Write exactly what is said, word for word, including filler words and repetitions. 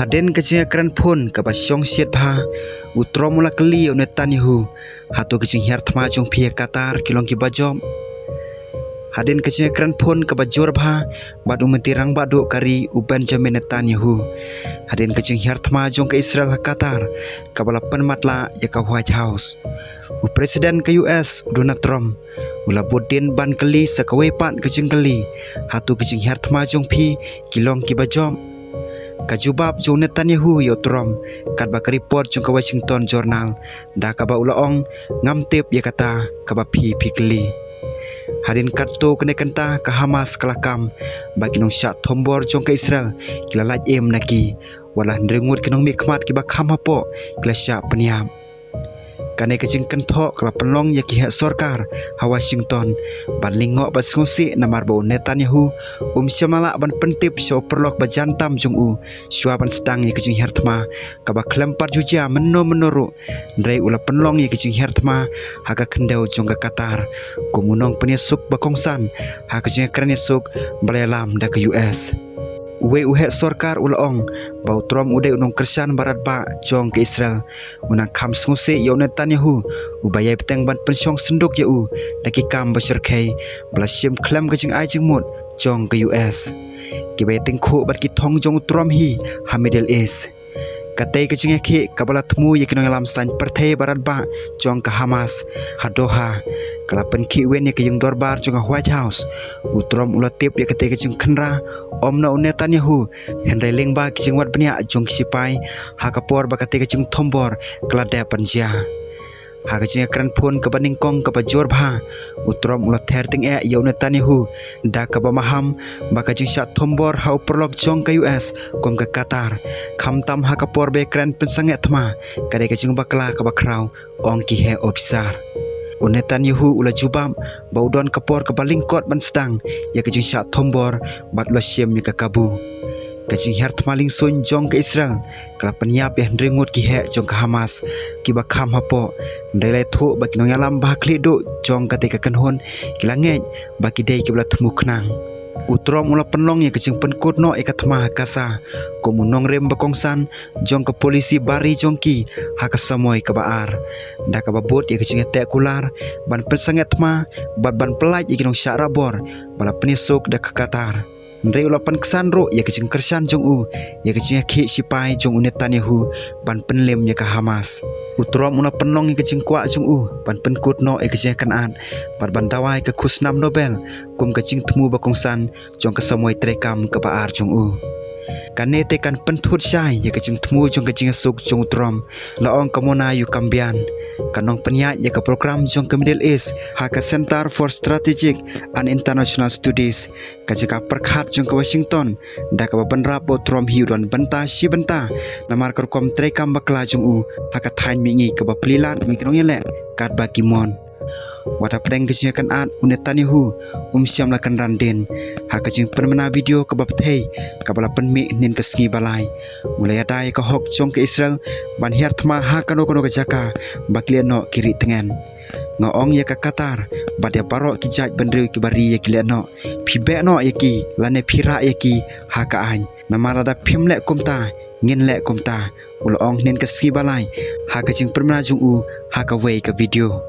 Hadien ka jingïakren phone kaba shongshit bha, u Trump u la kylli ïa u Netanyahu, hato ki jinghiar thma jong phi ha Qatar ki long kiba jop? Hadien ka jingïakren phone kaba jur bha bad u Myntri Rangbah Duh ka ri u Benjamin Netanyahu, hadien ka jinghiar thma jong ka Israel ha Qatar kaba la pynmatlah ïa ka White House, u President ka U S u Donald Trump u la bud dien ban kylli sa kawei pat ka jingkylli, hato ki jinghiar thma jong phi ki long kiba jop? Ka jubab jong u Netanyahu ïa u Trump, katba ka report jong ka Washington Journal, da kaba u la ong, ngam tip ïa kata kaba phi phi kylli. Hadien katto katne kynta ka Hamas ka la kam ba ki nongshah thombor jong ka Israel ki la lait im na ki, wat la hynriew ngut ki nongmihkhmat kiba kham hapoh ki la shah pynïap. Kane ka jingkynthoh ka la pynlong ïa ki heh sorkar ha Washington ban lyngngoh bad sngewsih namar ba u Netanyahu um shym la lah ban pyntip sha u paralok ba jan tam jong u shuwa ban sdang ïa ka jinghiar thma kaba khlem pat ju jia mynno mynno ruh. Hynrei u la pynlong ïa ka jinghiar thma ha ka khyndew jong ka Qatar kum u nongpynïasuk ba kongsan ha ka jingïakren ïasuk ba la ïalam da ka U S. Uwei u heh sorkar u la ong ba u Trump u dei u nongkyrshan ba radbah jong ka Israel. U nang kham sngewsih ïa u Netanyahu uba ïai bteng ban pynshong synduk ïa u da ki kam ba shyrkhei ba la shim khlem ka jingai jingmut jong ka U S. Kiba ïatyngkhuh bad ki thong jong u Trump hi ha Middle East. Katei ka jingïakhih kaba la thmu ïa ki nongïalam saiñ pyrthei ba radbah jong ka Hamas ha Doha ka la pynkhih win ïa ka ïing dorbar jong ka White House. U Trump u la tip ïa katei ka jingkhynra, ym na u Netanyahu, hynrei lyngba ki jingwad bniah jong ki sipai ha ka por ba katei ka jingthombor ka la dep ban jia. Ha ka jingïakren phone kaba nyngkong kaba jur bha, u Trump u la ther tyngeh ïa u Netanyahu da kaba maham ba ka jingshah thombor ha u paralok jong ka U S kum ka Qatar, khamtam ha ka por ba ïakren pynsangeh thma, ka dei ka jingbakla kaba khraw, ong ki heh ophisar. U Netanyahu u la jubab ba u don ka por kaba lyngkot ban sdang ïa ka jingshah thombor bad u la shim ïa ka kabu. Ka jinghiar thma lyngsuiñ jong ka Israel ka la pynïap ïa hynriew ngut ki heh jong ka Hamas kiba kham hapoh. Hynrei la ïathuh ba ki nongïalam ba ha khlieh duh jong katei ka kynhun ki la ngeit ba ki dei kiba la thmu khnang. U Trump u la pynlong ïa ka jingpynkut noh ïa ka thma ha Gaza kum u nongrim ba kongsan jong ka polisi bari jong ki ha ka samoi kaba ar, da kaba bud ïa ka jingïateh kular ban pynsangeh thma bad ban pyllait ïa ki nongshah rahbor ba la pynïasuk da ka Qatar. Hynrei u la pynksan ruh ïa ka jingkyrshan jong u ïa ka jingïakhih sipai jong u Netanyahu ban pynlim ïa ka Hamas. U Trump u la pynlong ïa ka jingkwah jong u ban pynkut noh ïa ka jingïakynad bad ban dawa ïa ka khusnam Nobel kum ka jingthmu ba kongsan jong ka samoi treikam kaba ar jong u. Kane te kan pynthut shai ïa ka jingthmu jong ka jingïasuk jong u Trump, la ong ka Mona Yookambian, ka nongpynïaid ïa ka program jong ka Middle East ha ka Center for Strategic and International Studies, ka jaka pyrkhat jong ka Washington, da kaba bynrap ba u Trump hi u don bynta shi bynta namar ka rukom treikam bakla jong u ha ka thaiñ mihngi kaba plie lad ïa ki nongïaleh katba ki mon. Wat hapdeng ka jingïakynad, u Netanyahu um shym la kynran dien. Ha ka jingpynbna video kaba pyrthei kaba la pynmih hynnin ka sngi ba lai, u la ïada ïa ka hok jong ka Israel ban hiar thma ha kano kano ka jaka ba ki lehnoh ki rieh tngen. Nga ong ïa ka Qatar bad ïa baroh ki jaitbynriew kiba ri ïa ki lehnoh, phi beh noh ïa ki lane phi rah ïa ki ha ka aiñ. Namar lada phim leh kumta, ngin leh kumta, u la ong hynnin ka sngi ba lai ha ka jingpynbna jong u ha kawei ka video.